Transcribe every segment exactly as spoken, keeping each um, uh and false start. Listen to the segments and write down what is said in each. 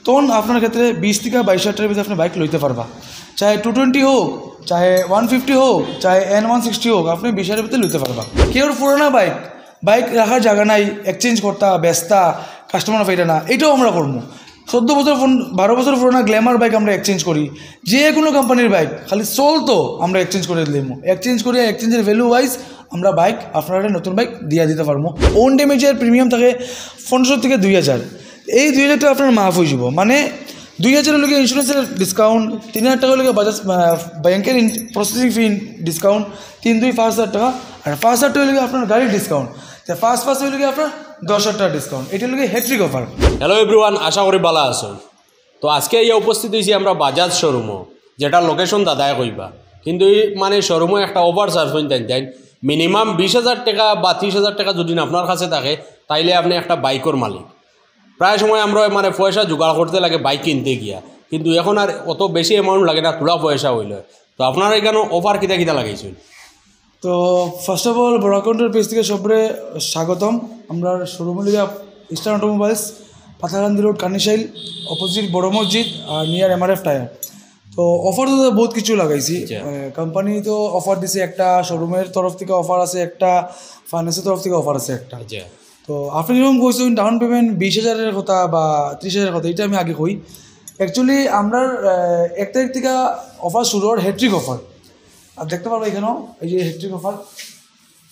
তখন আপনার ক্ষেত্রে বিশ থেকে বাইশ হাজার টাকার ভিতরে আপনি বাইক লইতে পারবা। চাহে টু টোয়েন্টি হোক, চাহে ওয়ান ফিফটি হোক, চাহে এন ওয়ান সিক্সটি হোক, আপনি বিশ হাজারের ভিতরে লইতে পারবা। কেউর পুরানা বাইক, বাইক রাখার জায়গা নাই, এক্সচেঞ্জ করতা, বেচতা, কাস্টমার পাইতা না, এটাও আমরা করবো। চোদ্দ বছর পুন-, বারো বছর পুরানা গ্ল্যামার বাইক আমরা এক্সচেঞ্জ করি, যে কোনো কোম্পানির বাইক, খালি চলতো আমরা এক্সচেঞ্জ করে দিলাম। এক্সচেঞ্জ করে এক্সচেঞ্জের ভ্যালু ওয়াইজ আমরা বাইক আপনারা নতুন বাইক দিয়া দিতে পারবো। ওন ড্যামেজের প্রিমিয়াম থাকে পনেরোশো থেকে দুই হাজার। এই দুই হাজার টাকা আপনার মাফ হয়ে যাব, মানে দুই হাজার হইলে ইন্স্যুরেন্সের ডিসকাউন্ট, তিন হাজার টাকা হইলে বাজাজ, আহ, ব্যাংকের প্রসেসিং ফি ডিসকাউন্ট, তিন দুই পাঁচ হাজার টাকা, আর পাঁচ হাজার টাকা হইলে আপনার গাড়ির ডিসকাউন্ট। তো পাঁচ পাঁচ হইলে আপনার দশ হাজার টাকা ডিসকাউন্ট। এটা হইলে হ্যাট্রিক অফার। হ্যালো এভরিওয়ান, আশা করি ভালা আছো। তো আজকে ইয়া উপস্থিত হইছি আমরা বাজাজ শোরুমও, যেটা লোকেশন দাদায় কইবা, কিন্তু এই মানে শোরুমও একটা অফার সার্ভিস দেন দেন। মিনিমাম বিশ হাজার টাকা বা ত্রিশ হাজার টাকা যদি আপনার কাছে থাকে, তাইলে আপনি একটা বাইকর মালিক। প্রায় সময় আমরা মানে পয়সা জোগাড় করতে লাগে বাইক কিনতে গিয়া, কিন্তু এখন আর অত বেশি অ্যামাউন্ট লাগে না, থোড়া পয়সা হইলে। তো আপনারা এখানে অফার কিতা কিতা লাগাইছেন? তো ফার্স্ট অফ অল, বরাক কাউন্টির পেজ থেকে সবরে স্বাগতম। আমরা শোরুম লিগা ইস্টার্ন অটোমোবাইলস, পাথারকান্দি রোড, কানিশাইল, অপোজিট বড় মসজিদ, আর নিয়ার এমআরএফ টায়ার। তো অফার তো বহুত কিছু লাগাইছি। আচ্ছা। কোম্পানি তো অফার দিছে একটা, শোরুমের তরফ থেকে অফার আছে একটা, ফাইন্যান্সের তরফ থেকে অফার আছে একটা। আচ্ছা। তো আপনি যেরকম কইছেন ডাউন পেমেন্ট বিশ হাজারের কথা বা ত্রিশ হাজারের কথা, এটা আমি আগে কই। অ্যাকচুয়ালি আমরা আহ, এক তারিখ থেকে অফার শুরু হয়, হ্যাট্রিক অফার। আর দেখতে পারবো এখানেও এই যে হ্যাট্রিক অফার,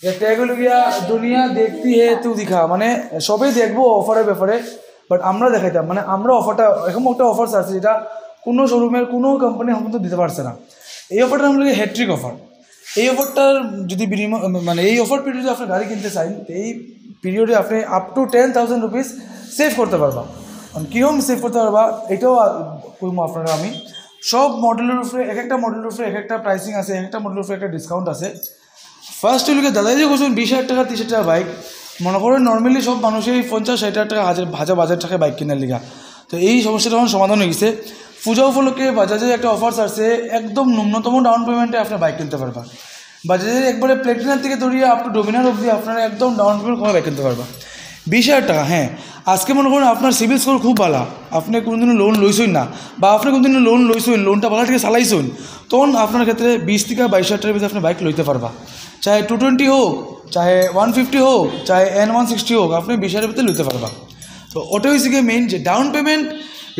একটা এগুলো গিয়া দুনিয়া দেখতি হে তু দিখা, মানে সবাই দেখবো অফারের ব্যাপারে, বাট আমরা দেখাইতাম, মানে আমরা অফারটা, এরকম একটা অফার আছে যেটা কোনো শোরুমের কোনো কোম্পানি এখন পর্যন্ত দিতে পারছে না। এই অফারটা আমরা হ্যাট্রিক অফার। এই অফারটার যদি বিনিময়, মানে এই অফার পিরিয়ডে যদি আপনি গাড়ি কিনতে চান, তো এই পিরিয়ডে আপনি up to ten thousand rupees save করতে পারবা। কারণ কীরকম সেভ করতে পারবা, এটাও আ-, কইমু আপনারা। আমি সব মডেলের উপরে, এক একটা মডেলের উপরে এক একটা প্রাইসিং আছে, এক একটা মডেলের উপরে একটা ডিসকাউন্ট আছে। ফার্স্ট হইল কি, দাদা যে বলছেন বিশ হাজার টাকা, ত্রিশ হাজার টাকা বাইক, মনে করেন নর্মালি সব মানুষই পঞ্চাশ ষাট হাজার টাকা, হাজার হাজার বাজেট থাকে বাইক কেনার লিগা। তো এই সমস্যাটা এখন সমাধান হয়ে গেছে। পূজা উপলক্ষে বাজাজে একটা অফার ছাড়ছে, একদম ন্যূনতম ডাউন পেমেন্টে আপনি বাইক কিনতে পারবা। বাজাজের একবারে প্লেটিনার থেকে ধরিয়া আপ টু ডোমিনার অবধি আপনারা একদম ডাউন পেমেন্ট করে বাইক কিনতে পারবা। বিশ হাজার টাকা, হ্যাঁ। আজকে মনে করেন আপনার সিবিল স্কোর খুব ভালো, আপনি কোনোদিনও লোন লইছেন না, বা আপনি কোনোদিনও লোন লইছেন, লোনটা ভালো থেকে চালাইছেন, তখন আপনার ক্ষেত্রে বিশ থেকে বাইশ হাজার টাকার ভিতরে আপনি বাইক লইতে পারবা। চাহে টু টোয়েন্টি হোক, চাহে ওয়ান ফিফটি হোক, চাহে এন ওয়ান সিক্সটি হোক, আপনি বিশ হাজারের ভিতরে লইতে পারবা। তো ওটা হয়েছে গিয়ে মেইন, যে ডাউন পেমেন্ট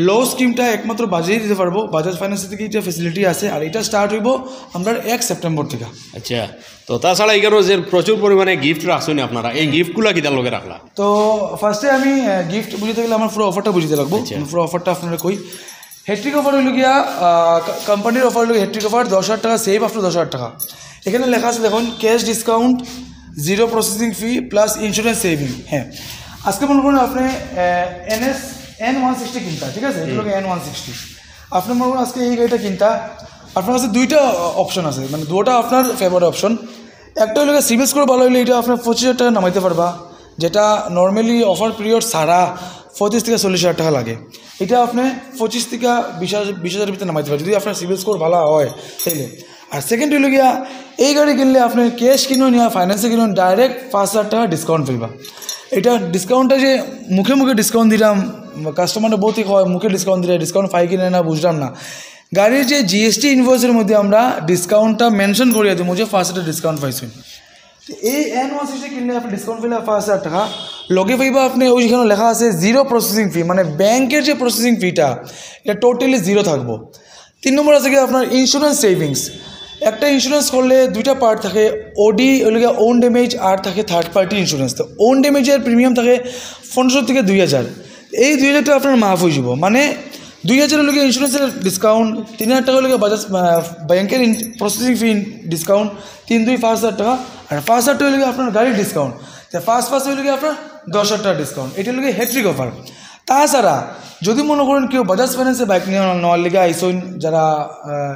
লো স্কিমটা একমাত্র বাজাজই দিতে পারবো, বাজাজ ফাইন্যান্স থেকে এটা ফেসিলিটি আছে। আর এটা স্টার্ট হইব আমরা এক সেপ্টেম্বর থেকে। আচ্ছা, তো তাছাড়া এখানে যে প্রচুর পরিমাণে গিফট রাখছেন আপনারা, এই গিফটগুলা কিতার লগে রাখলা? তো ফার্স্টে আমি গিফট বুঝাইতে গেলে আমার পুরো অফারটা বুঝাইতে লাগবো। আচ্ছা। আমি পুরো অফারটা আপনারা কই। হ্যাট্রিক অফার হইল গিয়া, কোম্পানির অফার হইল হ্যাট্রিক অফার, দশ হাজার টাকা সেভ আপ টু দশ হাজার টাকা। এখানে লেখা আছে দেখুন, cash discount, zero processing fee plus insurance saving. হ্যাঁ, আজকে মনে করুন আপনি এনএস এন ওয়ান সিক্সটি কিনতা, ঠিক আছে? এটা হলো এন ওয়ান সিক্সটি। আপনি মনে করুন আজকে এই গাড়িটা কিনতা, আপনার কাছে দুইটা অপশন আছে, মানে দুটো আপনার ফেভার অপশন। একটা হইল সিবিল স্কোর ভালো হইলে এটা আপনার পঁচিশ হাজার টাকা নামাইতে পারবা, যেটা নর্মালি অফার পিরিয়ড ছাড়া পঁচিশ থেকে চল্লিশ হাজার টাকা লাগে। এটা আপনি পঁচিশ থেকে বিশ হাজার, বিশ হাজার ভিতরে নামাইতে পারবেন যদি আপনার সিবিল স্কোর ভালো হয় তাইলে। আর সেকেন্ড হইল গিয়া, এই গাড়ি কিনলে আপনি ক্যাশ কিনুন ইয়া ফাইন্যান্সে কিনুন, ডাইরেক্ট পাঁচ হাজার টাকা ডিসকাউন্ট পাইবা। এটা ডিসকাউন্টটা যে মুখে মুখে ডিসকাউন্ট দিলাম, কাস্টমাররা বহুতই কয় মুখে ডিসকাউন্ট দিলে ডিসকাউন্ট পাই কিনা না বুঝলাম না। গাড়ির যে জিএসটি ইনভয়েসের মধ্যে আমরা ডিসকাউন্টটা মেনশন করিয়া দিব যে পাঁচ হাজার ডিসকাউন্ট পাইছেন। তো এই এন ওয়ান সিক্সটি কিনলে আপনি ডিসকাউন্ট পেলে পাঁচ হাজার টাকা। লগে পাইবা আপনি ওই যেখানে লেখা আছে জিরো প্রসেসিং ফি, মানে ব্যাংকের যে প্রসেসিং ফিটা, এটা টোটালি জিরো থাকবো। তিন নম্বর আছে কি আপনার ইন্স্যুরেন্স সেভিংস। একটা ইন্স্যুরেন্স করলে দুইটা পার্ট থাকে, ওডি ওইল গিয়া ওন ড্যামেজ, আর থাকে থার্ড পার্টি ইন্স্যুরেন্স। তো ওন ড্যামেজের প্রিমিয়াম থাকে পনেরোশো থেকে দুই হাজার। এই দুই হাজার টাকা আপনার মাফ হয়ে যাব, মানে দুই হাজার হইল গিয়া ইন্স্যুরেন্সের ডিসকাউন্ট, তিন হাজার টাকা হইল গিয়া বাজাজ, আহ, ব্যাংকের প্রসেসিং ফি ডিসকাউন্ট, তিন দুই পাঁচ হাজার টাকা, আর পাঁচ হাজার টাকা হইল গিয়া আপনার গাড়ির ডিসকাউন্ট। তো পাঁচ পাঁচ হইল গিয়া আপনার দশ হাজার টাকা ডিসকাউন্ট। এটা হইল গিয়া হ্যাট্রিক অফার। তাছাড়া যদি মনে করেন কেউ বাজাজ ফাইন্যান্সে বাইক নিয়ে নেওয়ার লিগে আইসইন, যারা আহ,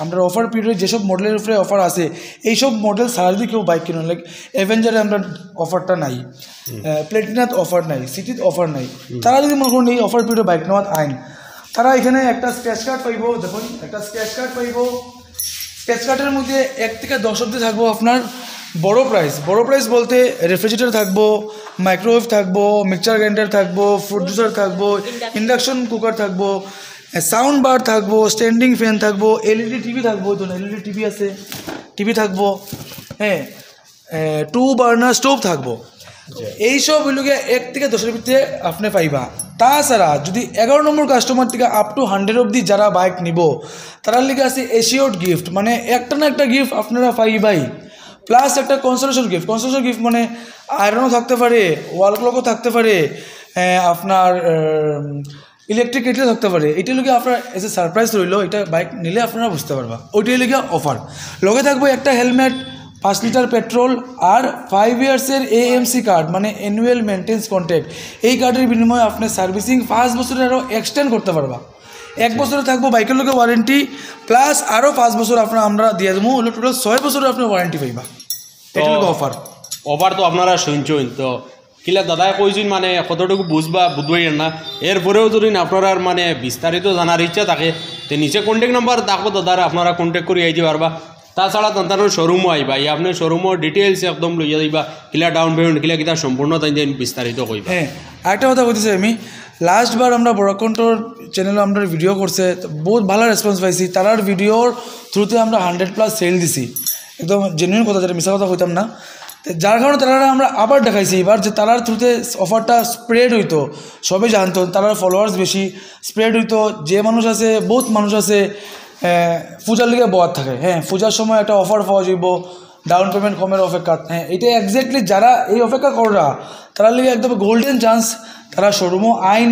আমরা অফার পিরিয়ডে যেসব মডেলের উপরে অফার আছে, এইসব মডেল ছাড়া যদি কেউ বাইক কিনুন, লাইক অ্যাভেঞ্জারে আমরা অফারটা নাই, প্লেটিনাত অফার নাই, সিটিত অফার নাই, তারা যদি মনে করেন এই অফার পিরিয়ডে বাইক নেওয়াত আইন, তারা এখানে একটা স্ক্র্যাচ কার্ড পাইবো। দেখুন, একটা স্ক্র্যাচ কার্ড পাইবো। স্ক্র্যাচ কার্ডের মধ্যে এক থেকে দশ অব্দি থাকবো আপনার বড় প্রাইস, বড় প্রাইস বলতে রেফ্রিজারেটর থাকবো, মাইক্রোওয়েভ থাকবো, মিক্সচার গ্রাইন্ডার থাকবো, ফ্রুট জুসার থাকবো, ইন্ডাকশন কুকার থাকবো, সাউন্ড বার থাকবো, স্ট্যান্ডিং ফ্যান থাকবো, এলইডি টিভি থাকবো, ধরুন এলইডি টিভি আছে, টিভি থাকবো, হ্যাঁ, টু বার্নার স্টোভ থাকবো। এইসব হইল গিয়া এক থেকে দশের ভিতরে আপনি পাইবা। তাছাড়া যদি এগারো নম্বর কাস্টমার থেকে আপ টু হান্ড্রেড অবধি যারা বাইক নিব, তারার লিগে আছে এসিওর্ড গিফট, মানে একটা না একটা গিফট আপনারা পাইবাই, প্লাস একটা কনসোলেশন গিফট। কনসোলেশন গিফট মানে আয়রনও থাকতে পারে, ওয়াল ক্লকও থাকতে পারে, আহ, আপনার ইলেকট্রিক কেটলও থাকতে পারে। এটা লোকে আপনার এসে সারপ্রাইজ রইল, এটা বাইক নিলে আপনারা বুঝতে পারবা। ওইটাই লেগে অফার। লগে থাকবো একটা হেলমেট, পাঁচ লিটার পেট্রোল, আর ফাইভ ইয়ার্সের এএমসি কার্ড, মানে অ্যানুয়াল মেনটেন্স কন্ট্রাক্ট। এই কার্ডের বিনিময়ে আপনি সার্ভিসিং পাঁচ বছরের আরও এক্সটেন্ড করতে পারবা। এক বছরে থাকবো বাইকের লোকে ওয়ারেন্টি, প্লাস আরও পাঁচ বছর আপনার আমরা দিয়ে দেবো, হলো টোটাল ছয় বছরের আপনি ওয়ারেন্টি পাইবা। এটা হলো অফার। অফার তো আপনারা শুনছেন, তো কিলা দাদায় কইছেন মানে কতটুকু বুঝবা বুঝবাই না, এরপরেও যদি আপনারার মানে বিস্তারিত জানার ইচ্ছা থাকে, তে নিচে কন্ট্যাক্ট নাম্বার থাকবো দাদার, আপনারা কন্ট্যাক্ট করে আইতে পারবা। তাছাড়া তান্তানোর শোরুমও আইবা, এই আপনি শোরুমও ডিটেলস একদম লইয়া যাইবা, কিলা ডাউন পেমেন্ট, কিলা কিতা সম্পূর্ণ তাই দিন বিস্তারিত কইবা। হ্যাঁ, আরেকটা কথা কইতেছি আমি, লাস্ট বার আমরা বড়কণ্ঠর চ্যানেলে আমরা ভিডিও করছে, তো বহুত ভালো রেসপন্স পাইছি। তারার ভিডিওর থ্রুতে আমরা হান্ড্রেড প্লাস সেল দিছি, একদম জেনুইন কথা, যেটা মিছা কথা কইতাম না। তো যার কারণে তারা আমরা আবার দেখাইছি এবার যে তারার থ্রুতে অফারটা স্প্রেড হইতো, সবাই জানতো, তারার ফলোয়ার্স বেশি, স্প্রেড হইতো। যে মানুষ আছে, বহুত মানুষ আছে, আহ, পূজার লিগে বওয়াত থাকে, হ্যাঁ, পূজার সময় একটা অফার পাওয়া যাইব, ডাউন পেমেন্ট কমের অপেক্ষা, হ্যাঁ, এটা এক্স্যাক্টলি যারা এই অপেক্ষা কররা, তারার লিগে একদম গোল্ডেন চান্স। তারা শোরুমও আইন,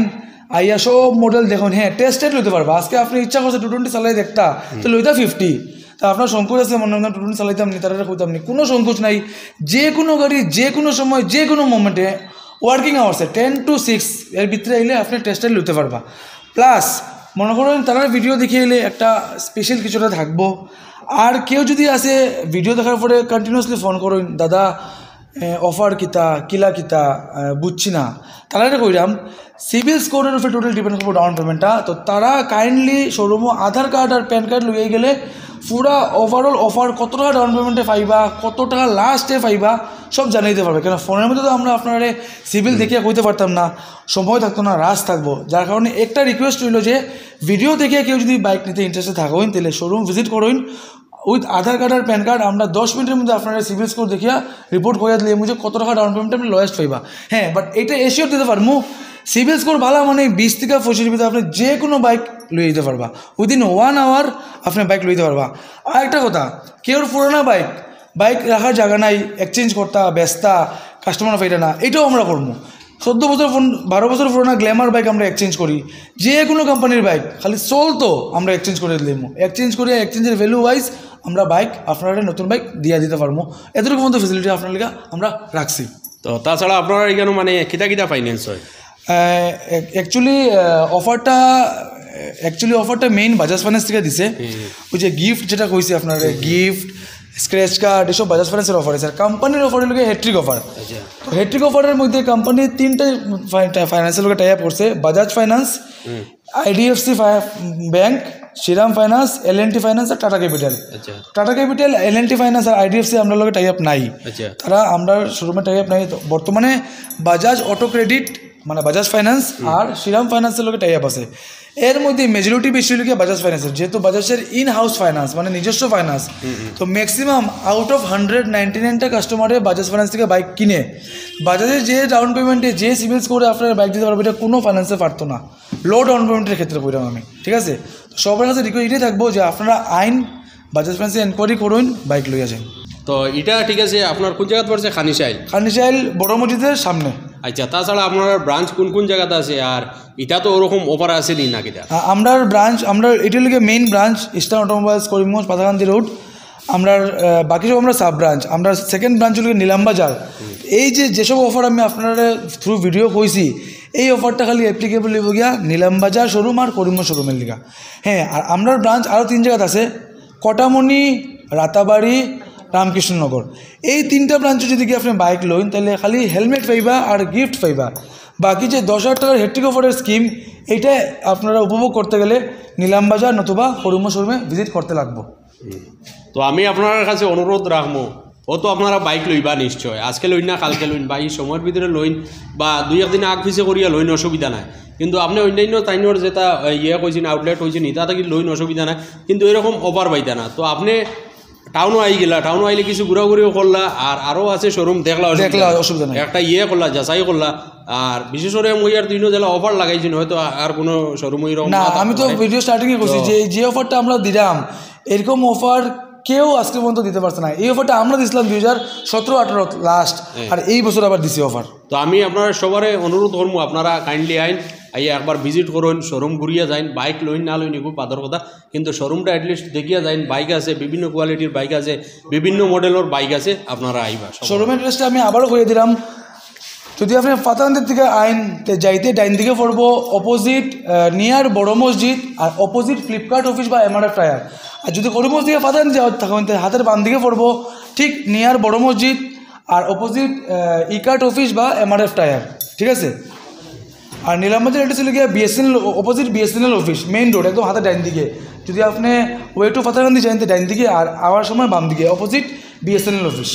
আইয়া সব মডেল দেখুন, হ্যাঁ, টেস্টেড লইতে পারবা। আজকে আপনি ইচ্ছা করছে টু টোয়েন্টি চালাই দেখতা, তো লইতা ফিফটি। তা আপনার সংকোচ আছে, মনে হয় টু টোয়েন্টি চালাইতাম নি, তারা কইতাম নি, কোনো সংকোচ নাই। যে কোনো গাড়ি, যে কোনো সময়, যে কোনো মোমেন্টে, ওয়ার্কিং আওয়ার্সে টেন টু সিক্স এর ভিতরে আইলে আপনি টেস্টেড লইতে পারবা। প্লাস মনে করেন তারার ভিডিও দেখে এলে একটা স্পেশাল কিছুটা থাকবো। আর কেউ যদি আছে ভিডিও দেখার পরে কন্টিনিউয়াসলি ফোন করইন, "দাদা, অফার কিতা, কিলা কিতা, আহ, বুঝছি না।" তারারে কইরাম, সিবিল স্কোরের উপরে টোটাল ডিপেন্ড করবো ডাউন পেমেন্টটা। তো তারা কাইন্ডলি শোরুমও আধার কার্ড আর প্যান কার্ড লইয়া গেলে পুরা ওভারঅল অফার, কত টাকা ডাউন পেমেন্টে পাইবা, কত টাকা লাস্টে পাইবা, সব জানাইতে পারবে। কেন ফোনের মধ্যে তো আমরা আপনারে সিবিল দেখিয়া কইতে পারতাম না, সময় থাকতো না, রাশ থাকবো। যার কারণে একটা রিকোয়েস্ট রইল যে ভিডিও দেখে কেউ যদি বাইক নিতে ইন্টারেস্টেড থাকইন, তাহলে শোরুম ভিজিট করইন। উইথ আধার কার্ড আর প্যান কার্ড আমরা দশ মিনিটের মধ্যে আপনারা সিবিল স্কোর দেখিয়া রিপোর্ট করিয়া দিলে মুঝে কত টাকা ডাউন পেমেন্ট আপনি লোয়েস্ট পাইবা। হ্যাঁ, বাট এটা এশিওর দিতে পারমু, সিবিল স্কোর ভালো মানে বিশ থেকে পঁচিশ ভিতরে আপনি যে কোনো বাইক লইয়া দিতে পারবা, উইদিন ওয়ান আওয়ার আপনি বাইক লইয়া দিতে পারবা। আর একটা কথা, কেউর পুরানা বাইক, বাইক রাখার জায়গা নাই, এক্সচেঞ্জ করতা, বেচতা, কাস্টমার পাইতা না, এটাও আমরা করবো। চোদ্দ বছর পুন-, বারো বছর পুরানা গ্ল্যামার বাইক আমরা এক্সচেঞ্জ করি, যে কোনো কোম্পানির বাইক, খালি চলতো আমরা এক্সচেঞ্জ করে দিলাম। এক্সচেঞ্জ করে এক্সচেঞ্জের ভ্যালু ওয়াইজ আমরা বাইক আপনারা নতুন বাইক দিয়া দিতে পারবো। এতটুকু পর্যন্ত ফেসিলিটি আপনার লিগা আমরা রাখছি। তো তাছাড়া আপনারা এখানে মানে কিতা কিতা ফাইন্যান্স হয়? অ্যাকচুয়ালি অফারটা, অ্যাকচুয়ালি অফারটা মেইন বাজাজ ফাইন্যান্স থেকে দিছে। ওই যে গিফট যেটা কইছি আপনারা, গিফট, স্ক্র্যাচ কার্ড, এসব বাজাজ ফাইন্যান্সের অফার আছে। আর কোম্পানির অফার হলো হ্যাট্রিক অফার। আচ্ছা। তো হ্যাট্রিক অফারের মধ্যে কোম্পানি তিনটা ফাইন্যান্সের লোকে টাই আপ করছে: Bajaj finance, IDFC bank, Shriram finance, L N T finance আর টাটা ক্যাপিটাল। আচ্ছা। Tata capital, L N T finance আর আইডিএফসি আমরা লোকে টাই আপ নাই। আচ্ছা। তারা আমরা শোরুমে টাই আপ নাই। তো বর্তমানে বাজাজ অটো ক্রেডিট, মানে বাজাজ ফাইন্যান্স আর শ্রীরাম ফাইন্যান্সের লোকে টাই আপ আছে। এর মধ্যে মেজরিটি বেশি হলো কি বাজাজ ফাইন্যান্সের, যেহেতু বাজাজের ইন হাউস ফাইন্যান্স, মানে নিজস্ব ফাইন্যান্স। তো maximum out of hundred ninety নাইনটা কাস্টমারে বাজাজ ফাইন্যান্স থেকে বাইক কিনে। বাজাজের যে ডাউন পেমেন্টে, যে সিবিল স্কোরে আপনারা বাইক দিতে পারবে, এটা কোনো ফাইন্যান্সে পারতো না। লো ডাউন পেমেন্টের ক্ষেত্রে কইলাম আমি, ঠিক আছে? তো সবার কাছে রিকোয়েস্ট এটাই থাকবো যে আপনারা আইন বাজাজ ফাইন্যান্সে এনকোয়ারি করুন, বাইক লইয়া যান। তো এটা ঠিক আছে, আপনার কোন জায়গাত পড়ছে? খানিশাইল। খানিশাইল বড় মসজিদের সামনে। আচ্ছা, তাছাড়া আপনার ব্রাঞ্চ কোন কোন জায়গাতে আছে, আর এটা তো ওরকম অফার আছে নি না কিতা? আ-, আমরার ব্রাঞ্চ, আমরা এটা লিগে main branch eastern automobiles, Karimganj Patharkandi road. আমরার, আহ, বাকি সব আমরা সাব ব্রাঞ্চ। আমরা সেকেন্ড ব্রাঞ্চ হলো নিলাম বাজার। এই যে যেসব অফার আমি আপনারা থ্রু ভিডিও কইছি, এই অফারটা খালি অ্যাপ্লিকেবল হইব গিয়া নিলাম বাজার শোরুম আর করিমগঞ্জ শোরুমের লিগা। হ্যাঁ, আর আমরার ব্রাঞ্চ আরও তিন জায়গাত আছে: কটামনি, রাতাবাড়ি, রামকৃষ্ণনগর। এই তিনটা ব্রাঞ্চে যদি কি আপনি বাইক লইন, তাহলে খালি হেলমেট পাইবা আর গিফট পাইবা। বাকি যে দশ হাজার টাকার হ্যাট্রিক অফারের স্কিম, এইটা আপনারা উপভোগ করতে গেলে নিলাম বাজার নতুবা করিমগঞ্জ শোরুমে ভিজিট করতে লাগবো। তো আমি আপনার কাছে অনুরোধ রাখবো, ও তো আপনারা বাইক লইবা নিশ্চয়, আজকে লইন না কালকে লইন, বা এই সময়ের ভিতরে লইন, বা দুই একদিন আগ পিছে করিয়া লইন, অসুবিধা নাই। কিন্তু আপনি অন্যান্য তাইনর যেটা, এ, ইয়ে কইছেন, আউটলেট কইছেন, ইটা থাকি লইন, অসুবিধা নাই। কিন্তু এরকম অফার পাইতা না। তো আপনি টাউনও আই গেলা, টাউনও আইলে কিছু ঘুরাঘুরিও করলা, আর আরও আছে শোরুম, দেখলা, অসুবিধা দেখলা, নাই। অসুবিধা নাই। একটা ইয়ে করলা, যাচাই করলা। আর বিশেষ করে আমি আর দুইনো যেলা অফার লাগাইছেন, হয়তো আ-, আর কোনো শোরুম ওই রকম না, না থাকতে আমি তো পারে। ভিডিও স্টার্টিংয়ে কইছি তো যে এই যে অফারটা আমরা দিলাম, এরকম অফার কেউ আজকে পর্যন্ত দিতে পারছে না। এই অফারটা আমরা দিছিলাম দুই হাজার সতেরো আঠারো লাস্ট, হ্যাঁ। আর এই বছর আবার দিছি অফার। তো আমি আপনারা সবারে অনুরোধ করবো, আপনারা কাইন্ডলি আইন, আইয়া একবার ভিজিট করুন, শোরুম ঘুরিয়া যাইন, বাইক লইন না লইন এগু বাদর কথা, কিন্তু শোরুমটা অ্যাটলিস্ট দেখিয়া যাইন। বাইক আছে, বিভিন্ন কোয়ালিটির বাইক আছে, বিভিন্ন মডেলের বাইক আছে, আপনারা আইবা সবাই। শোরুম অ্যাড্রেসটা আমি আবারও কইয়া দিলাম। যদি আপনি ফাতাকান্দির দিকে আইন, তে যাইতে ডাইন দিকে পড়বো, অপোজিট, নিয়ার বড় মসজিদ, আর অপোজিট ফ্লিপকার্ট অফিস বা এমআরএফ টায়ার। আর যদি করিমগঞ্জ দিকে ফাতাকান্দি যাওয়ার থাকেন, তে হাতের বাম দিকে পড়বো, ঠিক নিয়ার বড় মসজিদ, আর অপোজিট ইকার্ট অফিস বা এমআরএফ টায়ার, ঠিক আছে? আর নিলামবাজার অ্যাড্রেস হলো গিয়া BSNL, opposite BSNL office, main road, একদম হাতের ডাইন দিকে। যদি আপনি ওয়ে টু ফাতাকান্দি যাইন, তে ডাইন দিকে, আর আওয়ার সময় বাম দিকে, অপোজিট বিএসএনএল অফিস।